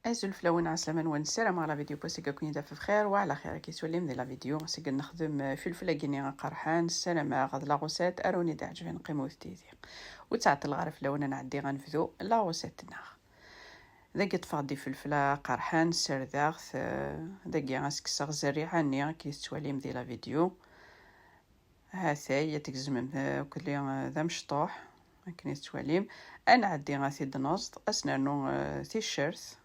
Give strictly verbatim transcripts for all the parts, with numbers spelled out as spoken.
Azul fell-awen, ɛeslama-nwen, ssarameɣ la vidéo n wass-agi ad ken-id-taf bxir wa ɛla xir. Akka yettwalim di la vidéo, seg nexdem, eh, filfel-agi-nni aqerḥan, ssarameɣ d la recette ara wen-id-iɛeǧben, qqimet yid-i. Ur ttɛeṭṭileɣ ara fell-awen, ad nɛeddi ad nebdu la recette-nneɣ. Dagi ṭṭfeɣ-d ifelfel aqerḥan, ssardeɣ-t, eh, dagi ad s-kkseɣ zzerriɛa-nni, akka yettwalim di la vidéo. Hatay, ad tgezmem akli, eh, d amecṭuḥ, akken i tettwalim. Ad nɛeddi ad t-id-neẓḍ, ad s-nernu, eh, ticcert.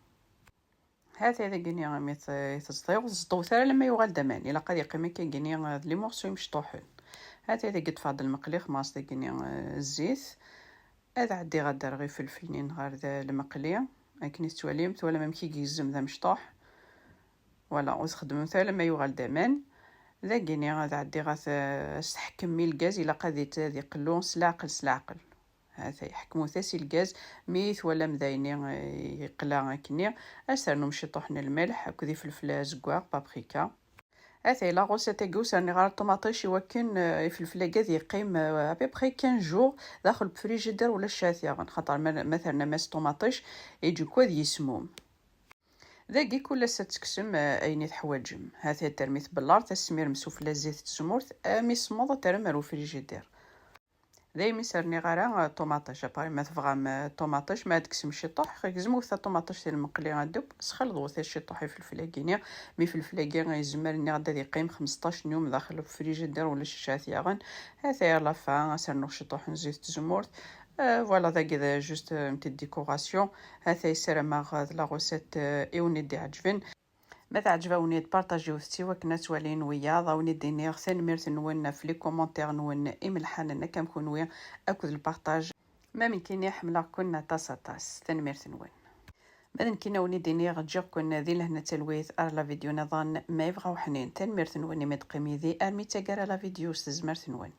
Hatay dagini mi t-, i teẓḍiɣ, ur teẓḍewt ara alamma yuɣal d aman. Ilaq ad yeqqim akka gini, eh, d les morceaux imecṭuḥen. Hatay dagi ṭṭfeɣ-d lmeqli, xemmeɣ-as dagini, eh, zzit. Ad ɛeddiɣ ad d-rreɣ ifelfel-nni ɣer da lmeqli. Akken i tettwalim, twalam amek i yegzem d amecṭuḥ. Voilà, ur txeddmemt ara alamma yuɣal d aman. Dagini ad ɛeddiɣ ad t-, ad s-teḥkem i lgaz, ilaq ad it-, ad iqellu s leɛqel, s leɛqel. Hatay, ḥekmut-as i lgaz, mi twalam d ayen i, eh, yeqla akkenni, ad s-ternum ciṭuḥ n lmelḥ akked ifelfel azeggaɣ, paprika. Hatay, la recette-agi ur s-rniɣ ara ṭumaṭic i wakken, eh, ifelfel-agi ad yeqqim, eh, à peu près quinze jours daxel n ufrijider ula ccɛat yaɣen, xaṭer ma, ma ternam-as ṭumaṭic, et du coup ad yesmum. Dagi kul ass ad tekksem, eh, ayen i teḥwaǧem. Hatay termit tbellart, ad tesmirem sufella zzit n tzemmurt, ami semmeḍ ad terrem ar ufrijider. Daymi s-rniɣ ara, eh, ṭumaṭic. Apari ma tebɣam, eh, ṭumaṭic, ma ad tekksem ciṭuḥ, gezmut taṭumaṭic di lmeqli addub, sxelḍwet ciṭuḥ ifelfel-agi-ni. Mi ifelfel-agi yezmer nniɣ-d ad yeqqim xmesṭac n yum daxel ufrijider ulac ccɛat yaɣen. Hatay à la fin, ad s-rnuɣ ciṭuḥ n zzit n tzemmurt. Eh, voilà, dagi d juste, eh, une petite décoration. Hatay, ssarameɣ, eh, d la recette, eh, i wen-id-iɛeǧben. Ma teɛǧeb-awen-id, partajiwet-tt i wakken ad twalin wiyaḍ. A wen-id-iniɣ tanemmirt-nwen ɣef les commentaires-nwen imelḥanen akka am kunwi akked lpartaj. Ma nekkini ḥemmleɣ-ken aṭas aṭas. Tanemmirt-nwen. Ma d nekkini a wen-id-iniɣ ǧǧiɣ-ken di lehna d talwit ar la vidéo niḍen ma yebɣa uḥnin. Tanemmirt-nwen imi d-teqqim yid-i armi d taggara la vidéo s tezmert-nwen.